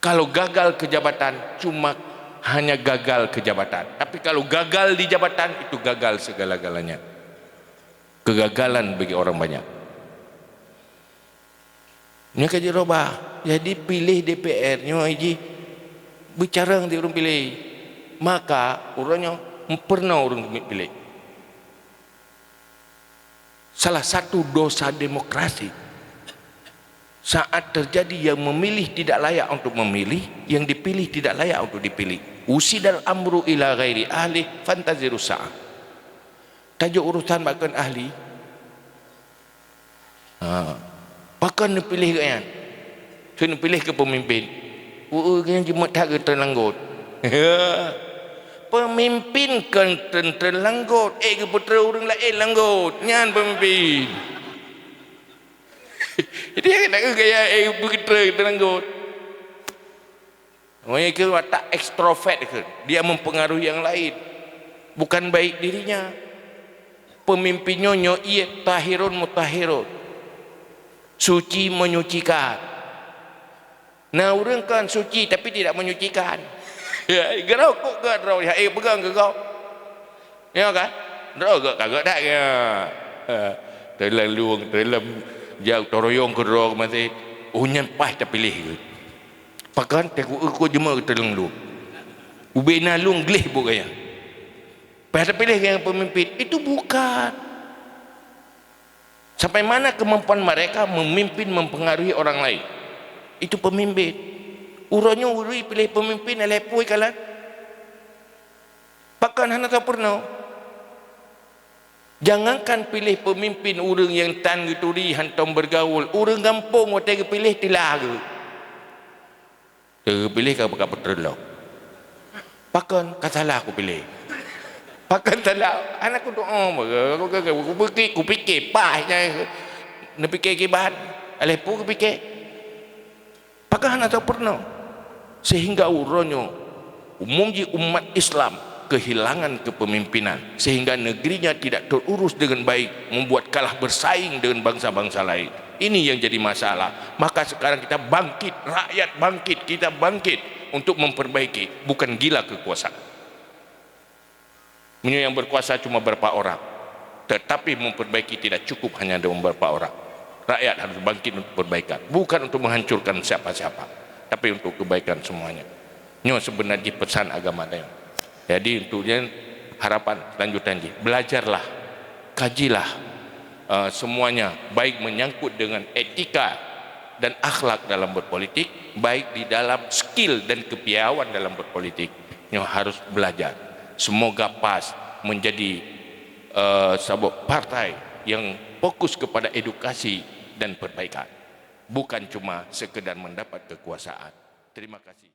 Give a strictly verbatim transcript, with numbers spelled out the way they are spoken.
Kalau gagal ke jabatan, cuma hanya gagal ke jabatan. Tapi kalau gagal di jabatan, itu gagal segala-galanya. Kegagalan bagi orang banyak. Nyoe ka jirubah. Jadi piléh D P R nyoe jih beucarông di ureuëng piléh. Maka uroe nyoe peurunoe ureuëng piléh. Salah satu dosa demokrasi, saat terjadi yang memilih tidak layak untuk memilih, yang dipilih tidak layak untuk dipilih. Usidal amru ila ghairi ahli, fantaziru sa'ah. Tajok urusan bak kon ahli. Ha. Pakon neupiléh gobnyan? Keu neupiléh keu peumimpin. Ureuëng nyang jimat that geuteulanggot. Peumimpin kon teulanggot, ék geupeutrön ureuëng laén langgot. Nyan peumimpin. Jadi, hana gaya ék geupeutrön geuteulanggot. Mereka watak ekstrovert ke, dia mempengaruhi yang lain. Bukan baik dirinya. Pemimpin nyoe, nyoe ié tahirun mutahhirun. Suci menyucikan. Nah, ureuëng kan suci tapi tidak menyucikan. Ya, geurokok geuh droe, ya, eh, peugah keu gob. Ya kan? Droe geuh ka geuh that ya. Ha, teulam lueng, teulam jak toroyong keudroe maté. Oh, nyan paih tapiléh geuh. Pakon teuku-, ku jeumeuk teulam lueng. Ubé na lueng gleh buet gaya. Paih tapiléh gaya pemimpin. Itu bukan. Sampai mana kemampuan mereka memimpin, mempengaruhi orang lain. Itu pemimpin. Uroe nyoe ureuëng piléh pemimpin lhée pui kalon. Pakon hana tapeurunoe? Jangankan piléh pemimpin ureuëng nyang tan geuturi hántom bergaul, ureuëng gampông watée geupiléh tilah geuh. Teupiléh ka, ka peutrön lom. Pakon ka salah kupiléh? Pakon salah? Hana kudoa, kupikir, kupikir, paih nyan neupikir kiban. Aléh peue kupikir? Pakon hana tapeurunoe? Sehingga uroe nyoe, umum jih umat Islam kehilangan kepemimpinan, sehingga negerinya tidak terurus dengan baik, membuat kalah bersaing dengan bangsa-bangsa lain. Ini yang jadi masalah. Maka sekarang kita bangkit, rakyat bangkit, kita bangkit untuk memperbaiki, bukan gila kekuasaan. Meunyoe nyang berkuasa cuma beberapa orang, tetapi memperbaiki tidak cukup hanya dengan beberapa orang. Rakyat harus bangkit untuk perbaikan, bukan untuk menghancurkan siapa-siapa, tapi untuk kebaikan semuanya. Nyoe sebenarnya pesan agama nyoe. Jadi, untuk nyan, harapan lanjutan jih, belajarlah, kajilah, eh, semuanya, baik menyangkut dengan etika dan akhlak dalam berpolitik, baik di dalam skill dan kepiawaian dalam berpolitik. Nyoe harus belajar. Semoga PAS menjadi, eh, saboh partai yang fokus kepada edukasi dan perbaikan, bukan cuma sekedar mendapat kekuasaan. Terima kasih.